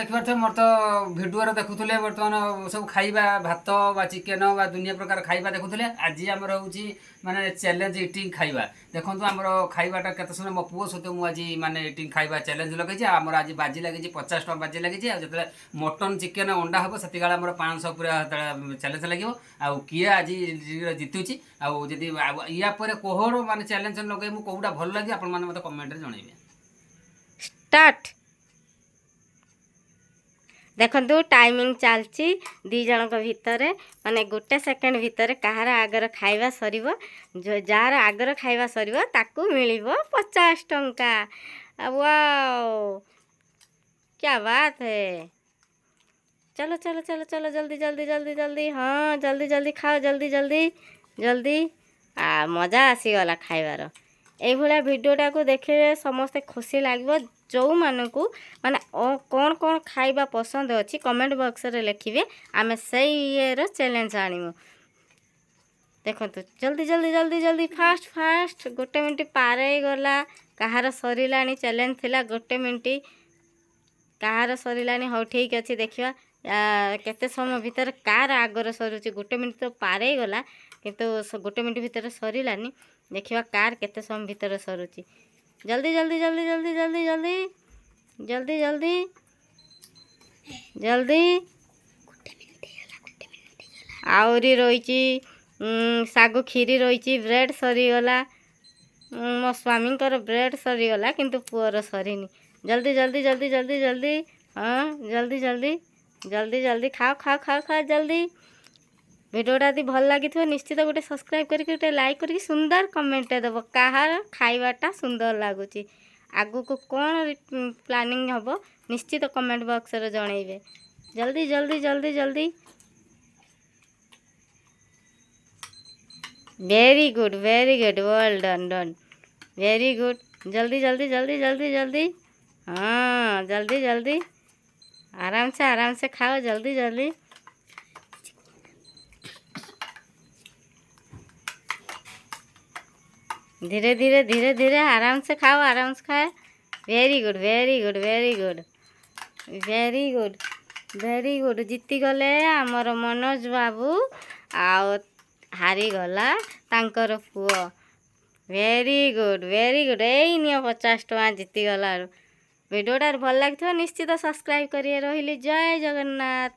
ଦେଖିପାରୁଥିବେ, ମୋର ତ ଭିଡ଼ିଓରେ ଦେଖୁଥିଲେ, ବର୍ତ୍ତମାନ ସବୁ ଖାଇବା, ଭାତ ବା ଚିକେନ ବା ଦୁନିଆ ପ୍ରକାର ଖାଇବା ଦେଖୁଥିଲେ। ଆଜି ଆମର ହେଉଛି ମାନେ ଚ୍ୟାଲେଞ୍ଜ ଇଟିଂ ଖାଇବା। ଦେଖନ୍ତୁ, ଆମର ଖାଇବାଟା କେତେ ସୁନ୍ଦର। ମୋ ପୁଅ ସହିତ ମୁଁ ଆଜି ମାନେ ଇଟିଂ ଖାଇବା ଚ୍ୟାଲେଞ୍ଜ ଲଗେଇଛି। ଆଉ ଆମର ଆଜି ବାଜି ଲାଗିଛି, 50 ଟଙ୍କା ବାଜି ଲାଗିଛି। ଆଉ ଯେତେବେଳେ ମଟନ୍, ଚିକେନ, ଅଣ୍ଡା ହେବ, ସେତିକିବେଳେ ଆମର 500 ପୁରା ସେତେବେଳେ ଚ୍ୟାଲେଞ୍ଜ ଲାଗିବ। ଆଉ କିଏ ଆଜି ଜିତୁଛି, ଆଉ ଯଦି ୟା ପରେ କୋହର ମାନେ ଚ୍ୟାଲେଞ୍ଜ ଲଗେଇ ମୁଁ କୋଉଟା ଭଲ ଲାଗିବ, ଆପଣମାନେ ମୋତେ କମେଣ୍ଟରେ ଜଣେଇବେ। ଷ୍ଟାର୍ଟ। ଦେଖନ୍ତୁ, ଟାଇମିଂ ଚାଲିଛି ଦୁଇ ଜଣଙ୍କ ଭିତରେ। ମାନେ ଗୋଟେ ସେକେଣ୍ଡ ଭିତରେ କାହାର ଆଗର ଖାଇବା ସରିବ, ଯାହାର ଆଗର ଖାଇବା ସରିବ ତାକୁ ମିଳିବ 50 ଟଙ୍କା। ୱାଓ, क्या बात है! चलो चलो चलो चलो, जल्दी जल्दी जल्दी जल्दी। ହଁ, ଜଲ୍ଦି ଜଲ୍ଦି ଖାଅ, ଜଲ୍ଦି ଜଲ୍ଦି ଜଲ୍ଦି। ଆ ମଜା ଆସିଗଲା ଖାଇବାର। ଏଇଭଳିଆ ଭିଡ଼ିଓଟାକୁ ଦେଖିଲେ ସମସ୍ତେ ଖୁସି ଲାଗିବ। ଯେଉଁମାନଙ୍କୁ ମାନେ କ'ଣ କ'ଣ ଖାଇବା ପସନ୍ଦ ଅଛି, କମେଣ୍ଟ ବକ୍ସରେ ଲେଖିବେ। ଆମେ ସେଇ ଇଏର ଚ୍ୟାଲେଞ୍ଜ ଆଣିବୁ। ଦେଖନ୍ତୁ, ଜଲ୍ଦି ଜଲ୍ଦି ଜଲ୍ଦି ଜଲ୍ଦି, ଫାଷ୍ଟ ଫାଷ୍ଟ। ଗୋଟେ ମିନିଟ୍ ପାର ହେଇଗଲା। କାହାର ସରିଲାଣି? ଚ୍ୟାଲେଞ୍ଜ ଥିଲା ଗୋଟେ ମିନିଟ୍। କାହାର ସରିଲାଣି? ହଉ, ଠିକ୍ ଅଛି, ଦେଖିବା କେତେ ସମୟ ଭିତରେ କାହାର ଆଗରେ ସରୁଛି। ଗୋଟେ ମିନିଟ୍ ତ ପାର ହେଇଗଲା, କିନ୍ତୁ ଗୋଟେ ମିନିଟ୍ ଭିତରେ ସରିଲାନି। ଦେଖିବା କାହାର କେତେ ସମୟ ଭିତରେ ସରୁଛି। ଜଲ୍ଦି ଜଲ୍ଦି ଜଲ୍ଦି ଜଲ୍ଦି ଜଲ୍ଦି ଜଲ୍ଦି ଜଲ୍ଦି ଜଲ୍ଦି ଜଲ୍ଦି। ଆହୁରି ରହିଛି ଶାଗୁ କ୍ଷୀରି ରହିଛି। ବ୍ରେଡ଼୍ ସରିଗଲା। ମୋ ସ୍ୱାମୀଙ୍କର ବ୍ରେଡ଼୍ ସରିଗଲା, କିନ୍ତୁ ପୁଅର ସରିନି। ଜଲ୍ଦି ଜଲ୍ଦି ଜଲ୍ଦି ଜଲ୍ଦି ଜଲ୍ଦି। ହଁ, ଜଲ୍ଦି ଜଲ୍ଦି ଜଲ୍ଦି ଜଲ୍ଦି, ଖାଅ ଖାଅ ଖାଅ ଖାଅ, ଜଲ୍ଦି। ଭିଡ଼ିଓଟା ଯଦି ଭଲ ଲାଗିଥିବ, ନିଶ୍ଚିତ ଗୋଟେ ସବସ୍କ୍ରାଇବ୍ କରିକି, ଗୋଟେ ଲାଇକ୍ କରିକି, ସୁନ୍ଦର କମେଣ୍ଟଟେ ଦେବ, କାହାର ଖାଇବାଟା ସୁନ୍ଦର ଲାଗୁଛି। ଆଗକୁ କ'ଣ ପ୍ଲାନିଂ ହେବ, ନିଶ୍ଚିତ କମେଣ୍ଟ ବକ୍ସରେ ଜଣେଇବେ। ଜଲ୍ଦି ଜଲ୍ଦି ଜଲ୍ଦି ଜଲ୍ଦି। Very good, very good, well done, done, very good. ଜଲ୍ଦି ଜଲ୍ଦି ଜଲ୍ଦି ଜଲ୍ଦି ଜଲ୍ଦି। ହଁ, ଜଲ୍ଦି ଜଲ୍ଦି, आराम से, आराम से खाओ, जल्दी जल्दी। धीरे धीरे धीरे धीरे, आराम से खाओ, आराम से खाओ। Very good, very good, very good, very good, very good. ଜିତିଗଲେ ଆମର ମନୋଜ ବାବୁ ଆଉ ହାରିଗଲା ତାଙ୍କର ପୁଅ। Very good, very good. ଏଇ ନିଅ 50 ଟଙ୍କା ଜିତିଗଲା। ଭିଡ଼ିଓଟା ଭଲ ଲାଗିଥିବ, ନିଶ୍ଚିତ ସବସ୍କ୍ରାଇବ୍ କରିବେ। ରହିଲି, ଜୟ ଜଗନ୍ନାଥ।